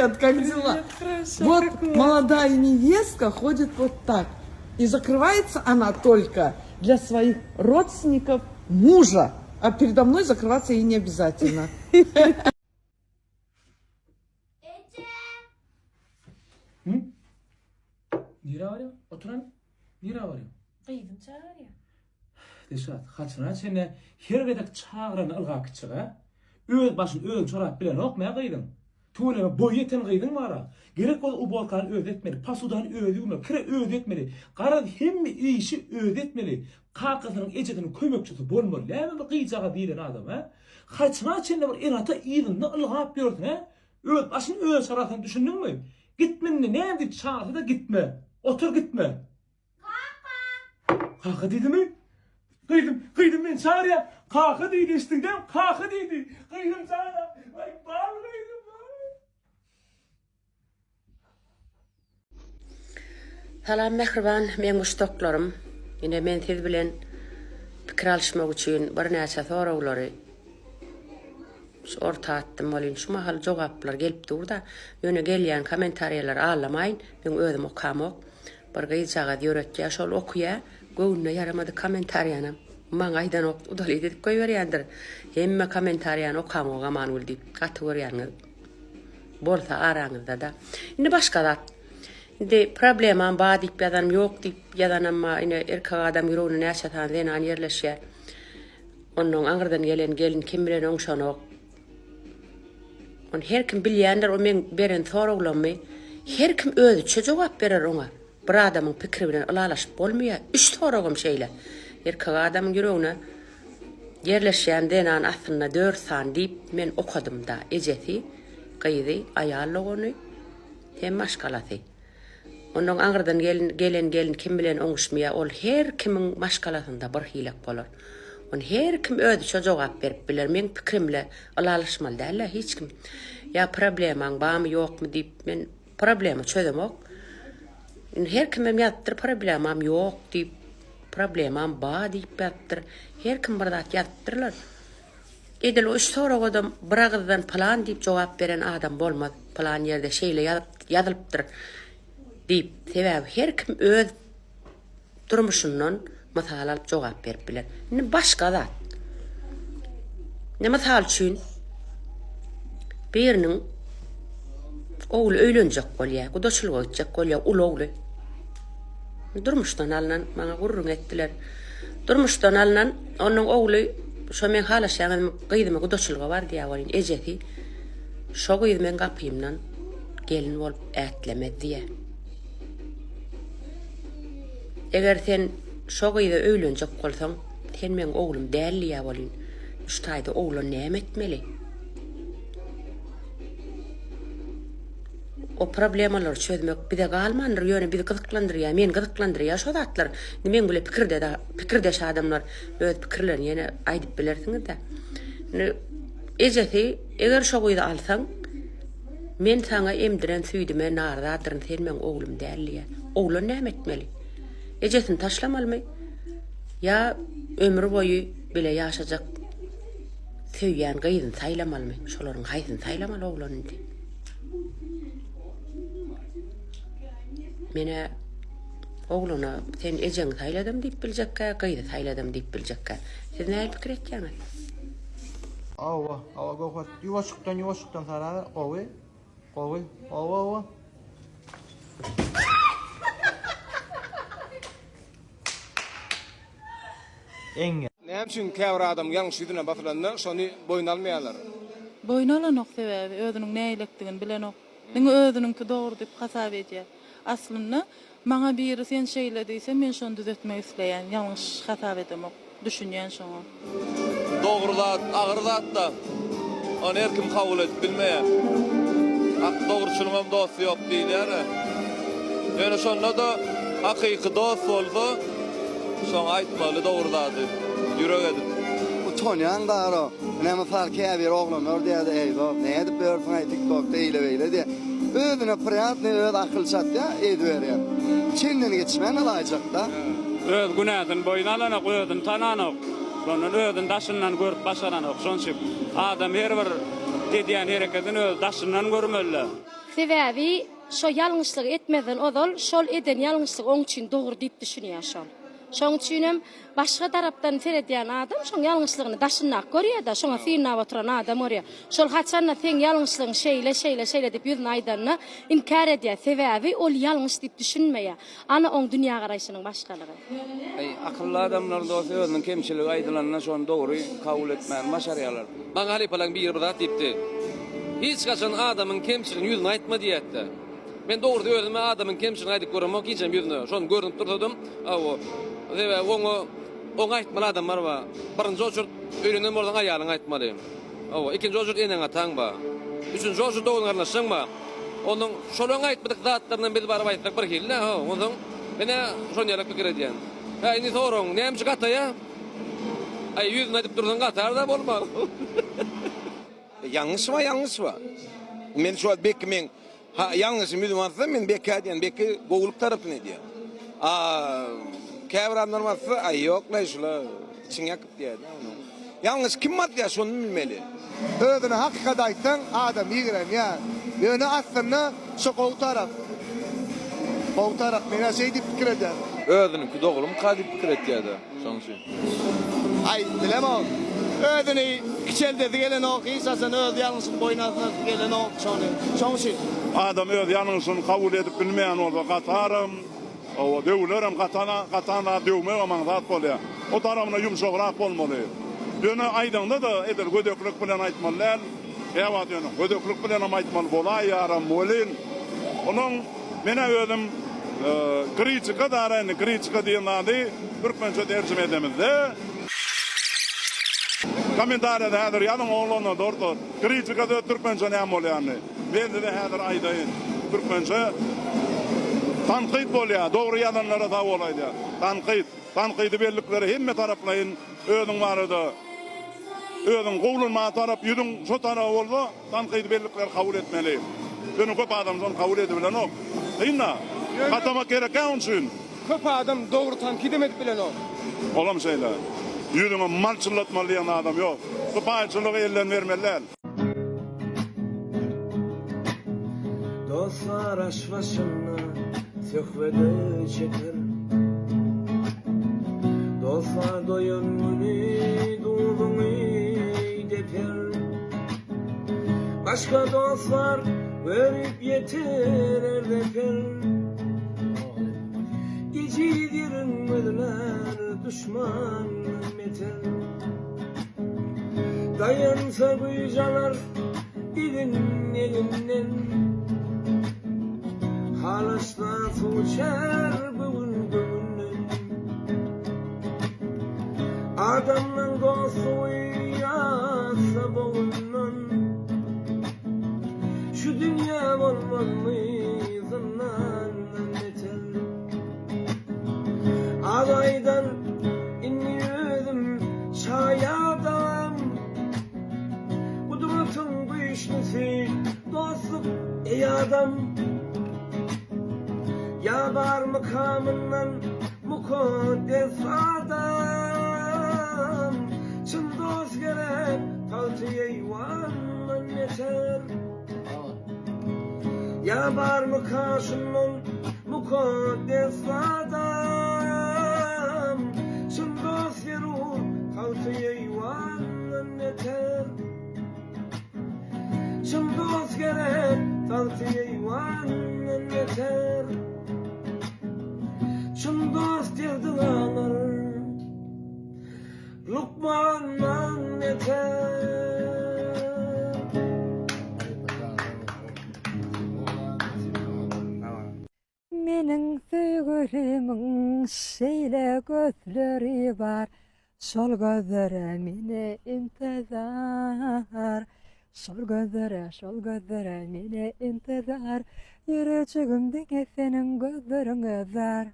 Привет, как дела? Хорошо, Вот как у вас? молодая невестка ходит вот так. И закрывается она только для своих родственников мужа. А передо мной закрываться ей не обязательно. Hı? Nirä barýaň? Oturan. Nirä barýaň? Gyzym çagyrýar. Dilşat, haçana çenli her gezek çagyranda ylgap gitjek, a? Öz başyny özi çorap bilenokmy, a gyzyň? Tüweleme, boýy ýeten gyzyň bar-a. Gerek bolsa uborkany özi etmeli, posudany özi ýuwmaly, kire özi etmeli. Garaz, hemme işi özi etmeli. Kakasynyň, ejesiniň kömekçisi bolmaly. Näme bir gyzjagaz diýlen adam, a? Haçana çenli bir ene-ata yzynda ylgap ýörsün, a? Öz başyny özi çarasyn düşündiňmi? Gitme indi, näme diýip çagyrsa-da gitme. Otur gitme. Kaka! Kaka diýdimi? Gyzym, gyzym meni çagyrýar. Kaka diýdi, eşitdiň dämi? Kaka diýdi. Gyzym jana. Aý, bar gyzym, bar. Salam mähriban meň muşdaklarym. Ine men siz bilen pikir alyşmak üçin birnäçe soraglary şu orta atdym welin şu mahal jogaplar gelip dur-da. Ýöne gelýän kommentariýalary allamaýyn. Meň özüm okamok. Bir gyzjagaz ýöretýär, şol okýar. Göwnüne ýaramadyk kommentariýanam maňa aýdanok, udalit edip goýberýändir. Hemme kommentariýany okamok Amangül diýip, gaty görýäňiz bolsa araňyzda-da. Indi başga zat. Indi problemam bar diýip ýazanym ýok diýip ýazanam bar. Ine erkek adam ýüreginde näçe sany zenan ýerleşýär. Onnoň aňyrdan gelen gelin kim bilen oňşanok. Ony her kim bilýändir o meň beren soraglammy her kim özüçe jogap berer oňa bir adamyň pikiri bilen ylalaşyp bolmaýar üç soragam şeýle erkek adamyň ýüregine ýerleşýän zenan aslynda dört sany diýip men okadymda ejesi gyzy aýal dogany hem maşgalasy. Ondan aňyrdan gelin, gelen gelin kim bilen oňuşmaýar, ol her kimiň maşgalasynda bir hilek bolar. Ony her kim özüçe jogap berip biler. Meň pikirimle ylalaşmaly däl-ä hiç kim. Ýa problemaň barmy ýokmy diýip men problema çözemok. Indi her kimem ýazypdyr problemam ýok diýip, problemam bar diýip ýazypdyr. Her kim bir zat ýazypdyrlar. Edil o üç soragadam bir agyzdan pylan diýip jogap beren adam bolmaz. Pylan ýerde şeýle ýazyp ýazylypdyr diýip. Sebäbi her kim öz durmuşyndan mysal alyp jogap berip biler. Indi başga zat. Indi mysal üçin biriniň ogly öýlenjek bolýar, gudaçylyga gitjek bolýar, uly ogly. Durmuşdan alnan maňa gürrüň etdiler. Durmuşdan alnan onuň ogly şo meň halaşýan gyzymy gudaçylyga bar diýýär welin ejesi şo gyz meň gapymdan gelin bolup ätlemez diýýär. Eger sen şo gyza öýlenjek bolsaň sen meň oglum däl diýýär welin şu taýda oglan näme etmeli? O problemalary çözmek bize galmandyr, ýöne bizi gyzyklandyrýar, meni gyzyklandyrýar şo zatlar. Indi meň bile pikirde pikirdeş adamlar öz pikirlerini ýene aýdyp bilersiňiz-de. Indi ejesi, eger şo gyzy alsaň, men saňa emdiren süýdüme narzadyryn, sen meň oglum däl diýýär. Oglan näme etmeli? Ejesini taşlamalymy? Ýa ömür boýy bile ýaşajak söýýän gyzyny saýlamalymy? Şolaryň haýsyny saýlamaly oglan indi? Menä oglana sen ejeňi saýladym diýip biljekkä, gyzy saýladym diýip biljekkä. Siz nähili pikir etýäňiz? Hawa, hawa Göwher. Ýuwaşlykdan, ýuwaşlykdan saraber. Gowy. Gowy. Hawa, hawa. Eňňe. Näme üçin käbir adam ýalňyş ýüzüne basylanda şony boýun almaýarlar? Boýun alanok sebäbi özüniň näýlekdigini bilenok. Diňe özüniňki dogry diýip hasap edýär. Aslynda maňa biri sen şeýle diýse men şony düzetmek isleýän. Ýalňyş hasap edemok. Düşünýän şoňa. Dogry zat agyr zatda. Ony her kim kabul edip bilmeýär. Hak dogruçylyňam dosty ýok diýilýär-ä. Ýöne şonda-da hakyky dost bolsa şoňa aýtmaly dogry zady ýürek edip. Utanýaň dara. Ine mysal käbir oglanlar diýýärdi eý dost nädip ýörsüňaý tiktokda eýle beýle diýýär. Özüne priýatnyý öz akyly çatýar ediberýär. Çenden geçmän alaýjakda. Öz günäsini boýun alanok, özüni tananok. Şondan özüni daşyndan görüp başaranok. Şonuň üçin adam her bir edýän hereketini öz daşyndan görmeli. Sebäbi şo ýalňyşlygy etmezden ozal şol eden ýalňyşlygy oň üçin dogry diýip düşünýär şol. Şoň üçinem başga tarapdan seredýän adam şoň ýalňyşlygyny daşyndaky görýär-de, şoňa synlap oturan adam görýär. Şol haçanda seň ýalňyşlygyň şeýle, şeýle, şeýle diýip ýüzüne aýdanda inkär edýär. Sebäbi ol ýalňyş diýip düşünmeýär. Ana oň dünýägaraýşynyň başgalygy. Eý, akylly adamlar dost özüniň kemçiligi aýdylanda şony dogry kabul etmäni başarýarlar. Maňa halypalaryň biri bir zat diýipdi. Hiç haçan adamyň kemçiligini ýüzüne aýtma diýýärdi. Men dogrusy özüme adamyň kemçiligini aýdyp göremok hijem ýüzüne. Şony görnüp dursadam, hawa. Sebäbi oňa oňa aýtmaly adamlar bar. Birinji oçurt öýlenen bolsaň aýalyňa aýtmaly. Hawa, ikinji oçurt eneň-ataň bar. Üçünji oçurt dogan-garyndaşlaň bar. Onuň şolaryň aýtmadyk zatlarynam biz baryp aýtsak bir hili-dä, hawa. Onsoň men-ä şon ýalak pikir edýän. Hä, indi soragyň, näme üçin gataýa? Aý, ýüzüne aýdyp dursaň gatar-da bolmaz. Ýalňyş bar, ýalňyş bar. Men şu wagt Bekki meň ha ýalňyşym ýüzüme atsa men Bekkä diýen, Bekki gowulyk tarapyny edýär. A käbir adamlar batsa, aý ýok-laý şula içiň ýakyp diýýär-de onuň. Ýalňyş kim batýar şony bilmeli. Özüne hakykat aýtsaň adam ýigrenýär. Ýöne aslynda şo gowy tarap. Gowy tarap menä şeý diýip pikir edýän. Özüniňki dogrumyka diýip pikir etýär-de. Şoň üçin. Aý, bilemok. Özüni kiçeldesi gelenok, hiç haçan öz ýalňyşyny boýun alsasy gelenok şony. Şoň üçin. Adam öz ýalňyşyny kabul edip bilmeýän bolsa gataram, hawa, döwülerem, gatana, gatan zat döwmegem aňsat bolýar. O tarapyna ýumşagrak bolmaly. Ýöne aýdaňda-da edil gödeklik bilen aýtmaly däl. Käwagt ýöne gödeklik bilenem aýtmaly bolaýýaram welin, onuň Men-ä özüm kritika dara indi kritika diýen zady türkmençe terjime edemizde. Kommentariýada häzir ýazyň oglanlar dostlar. Kritika sözi türkmençe näme bolýanyny. Men size häzir aýdaýyn. Türkmençe tankyt bolýar. Dogry ýazanlara sag bol aýdýan. Tankyt. Tankydy bellikleri hemme taraplaýyn özüň barada özüň gowulanmaga tarap ýüzüň şo taraba bolsa Tankydy bellikleri kabul etmeli. Ýöne köp adam şony kabul edibilenok. Kyn-da. Gatamak gerek-ä onuň üçin. Köp adam dogry tankydam edip bilenok. Olam şeýle. Ýüzüňe mal çyllatmaly diýen adam ýok. Bu paýçylygy elden bermeli däl. Dostlar aş başynda söhbede çeker. Dostlar doýan güni duzuňy deper. Başga dostlar görüp ýetirer zeper. Ejiz ýeriň gözlär duşmandan beter. Daýansa güýç alar elin elinden. Halaşsa suw içer göwün göwünden. Adamlaň dostlugy ýatsa bogundan, Şu dünýä bolmazmy zyndandan beter. Abaýdan indi özüm şaýadam, Gudratyň güýçlüsi dostluk eý adam. Ýa barmyka mundan mukaddes adam? Çyn dost gerek tagty eýwandan beter. Ýa barmyka şundan mukaddes adam? Çyn dost zerur tagty eýwandan beter. Çyn dost gerek tagty eýwandan beter. Çyn dost derdiň alar lukmandan beter. Meniň söýgülimiň şeýle gözleri bar, Şol gözlere meni intizar. Şol gözlere, şol gözlere meni intizar, Ýürejigim diňe seniň gözleriňe zar.